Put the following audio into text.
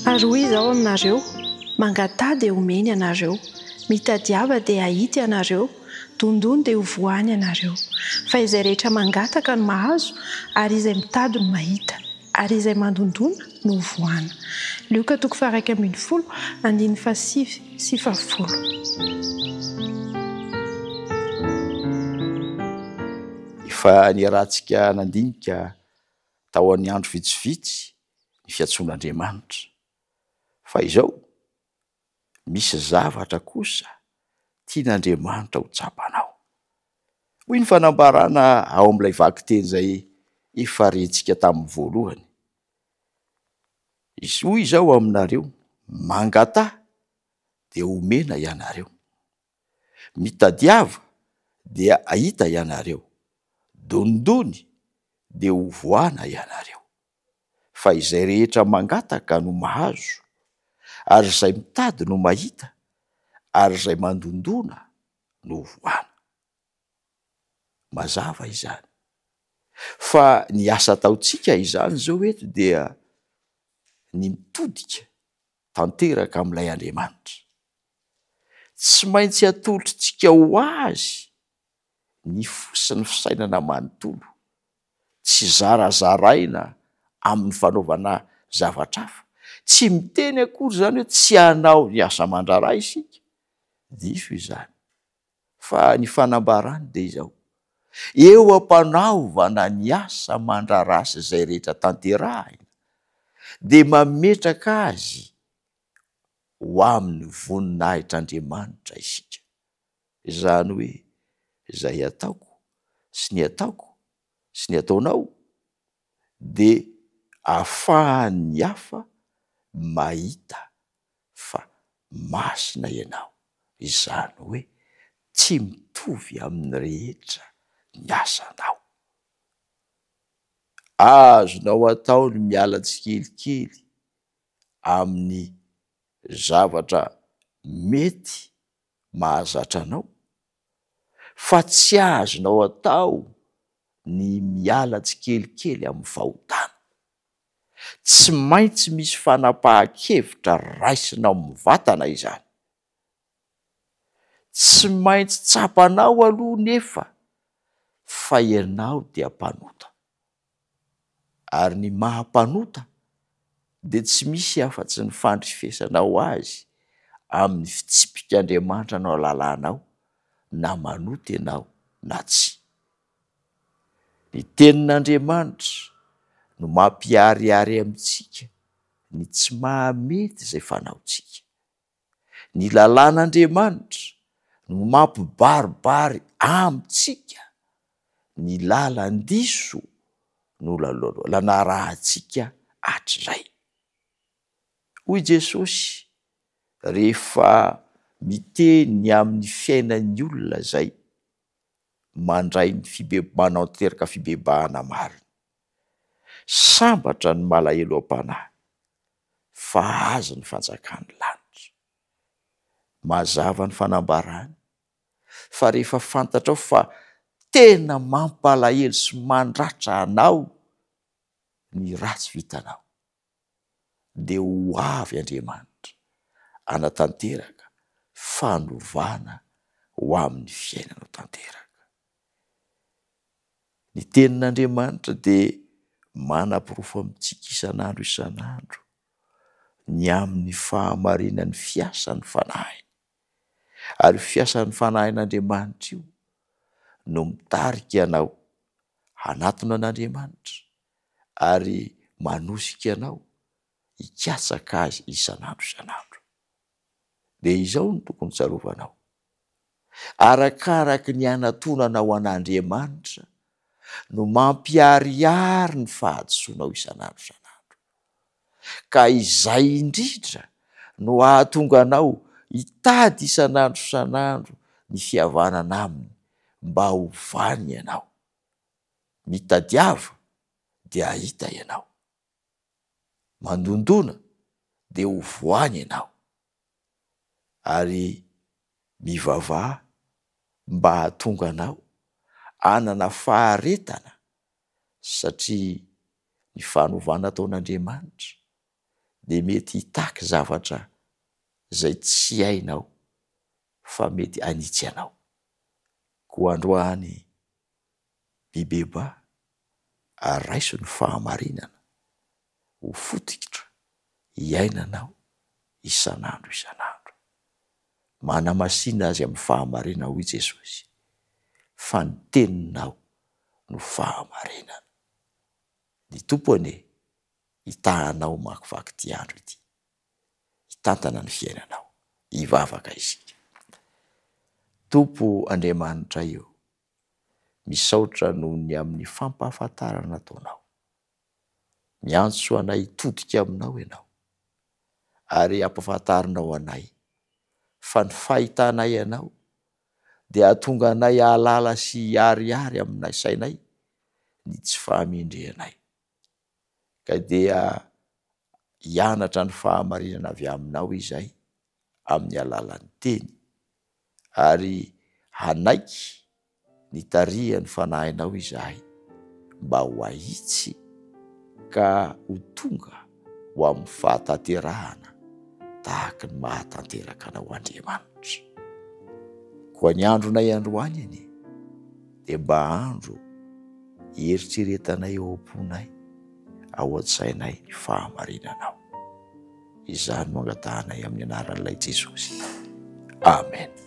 Ary hoy Izaho aminareo, Mangataha dia homeny ianareo, mitadiava dia hahita ianareo, dondony dia hovohany ianareo. Fa izay rehetra mangataka no mahazo, ary izay mitady no mahita, ary izay mandondona no hovohana. Lioka toko faha-11, andininy fahasivy sy fahafolo. Efa niarahantsika nandinika tao amin'ny andro vitsivitsy ny fiantsoan'Andriamanitra. Fa izao, misy zavatra kosa tian'Andriamanitra ho tsapanao. Hoy ny fanambarana ao amin'ilay vakiteny izay efa rentsika tamin'ny voalohany. Hoy izao aminareo, mangataha dia homena ianareo. Mitadiava dia hahita ianareo, donidony dia hovohana ianareo. Fa izay rehetra mangataka no mahazo, ary izay mitady no mahita, ary izay mandondona no hovohana. Mazava izany. Fa ny asa ataontsika izany izao eto dia ny mitodika tanteraka amin'ilay Andriamanitra. Tsy maintsy atolotritsika ho Azy ny fo sy ny fisainana manontolo, tsy zarazaraina amin'ny fanaovana zavatra hafa. Tsy miteny akory izany hoe tsy hanao ny asa aman-draharaha isika, diso izany. Fa ny fanambarany dia izao, eo am-panaovana ny asa aman-draharaha sy izay rehetra tanterahina, dia mametraka azy ho amin'ny voninahitr'Andriamanitra isika. Izany hoe izay ataoko sy ny ataoko sy ny ataonao dia ahafahan'ny hafa mahita fa masina ianao, izany hoe tsy mitovy amin'ny rehetra ny asanao. Azonao atao ny miala tsikelikely amin'ny zavatra mety mahazatra anao, fa tsy azonao atao ny miala tsikelikely amin'ny fahotana. Tsy maintsy misy fanapahan-kevitra raisinao mivantana izany. Tsy maintsy tsapanao aloha nefa fa ianao dia mpanota. Ary ny maha mpanota dia tsy misy afa-tsy ny fandrifesanao azy amin'ny fitsipik'Andriamanitra no ahalalanao na manota ianao na tsia. Ny Tenin'Andriamanitra no mampiharihary amintsika ny tsy mahamety izay fanaontsika. Ny lalàn'Andriamanitra no mampibaribary amintsika ny lalan-diso nolalaonarahantsika hatrizay. Hoy Jesosy rehefa miteny ny amin'ny fiainan'ny olona izay mandray ny fibe- manao teraka fibebahana marina. Sambatra ny malahelo am-panahy fa azy ny fanjakan'ny lanitra. Mazava ny fanambarany fa rehefa fantatrao fa tena mampalahelo sy mandratra anao ny ratsy vitanao dia ho avy Andriamanitra hanatanteraka fanovana ho amin'ny fiainanao tanteraka. Ny Tenin'Andriamanitra dia manaporofo amintsika isan'andro isan'andro ny amin'ny fahamarinan'ny fiasan'ny Fanahiny. Ary io fiasan'ny Fanahin'Andriamanitra io no mitarika anao hanatona an'Andriamanitra ary manosika anao hikatsaka Azy isan'andro isan'andro. Dia izao no tokony tsarovanao, Arakaraky ny anatonanao an'Andriamanitra no mampiharihary ny fahadisoanao isan'andro isan'andro. Ka izay indrindra no hahatonga anao hitady isan'andro isan'andro ny fihavanana Aminy mba ho vanona ianao. Mitadiava dia hahita ianao. Mandondona dia ho voany ianao. Ary mivavaha mba hahatonga anao hanana faharetana satria ny fanovana ataon'Andriamanitra dia mety hitaky zavatra izay tsy hainao fa mety hanitsy anao. Koa androany mibebaha ary raiso ny fahamarinana ho fototra iainanao isan'andro isan'andro. Manamasina azy amin'ny fahamarinana hoy Jesosy fa ny teninao no fahamarinana. Ny Tompo anie hitaha anao hamakivaky ity andro ity, hitantana ny fiainanao. Hivavaka isika. Tompo Andriamanitray ô, misaotra noho ny amin'ny fampahafantarana ataonao. Miantso anay hitodika aminao Ianao, ary ampahafantarinao anay fa ny fahitanay Anao dia hahatonga anay hahalala sy hiharihary aminay sainay ny tsy fahamendrehanay. Ka dia hianatra ny fahamarinana avy aminao izahay amin'ny alalan'ny teny, ary hanaiky ny tarihan'ny fanahinao izahay mba ho ahitsy ka ho tonga ho amin'ny fahatanterahana tahaka ny mahatanteraka anao Andriamanitra. Koa ny andronay androany anie dia mba andro hieritreretanay ao am-ponay, ao an-tsainay ny fahamarinanao. Izany no angatahanay amin'ny anaran'ilay Jesosy. Amen.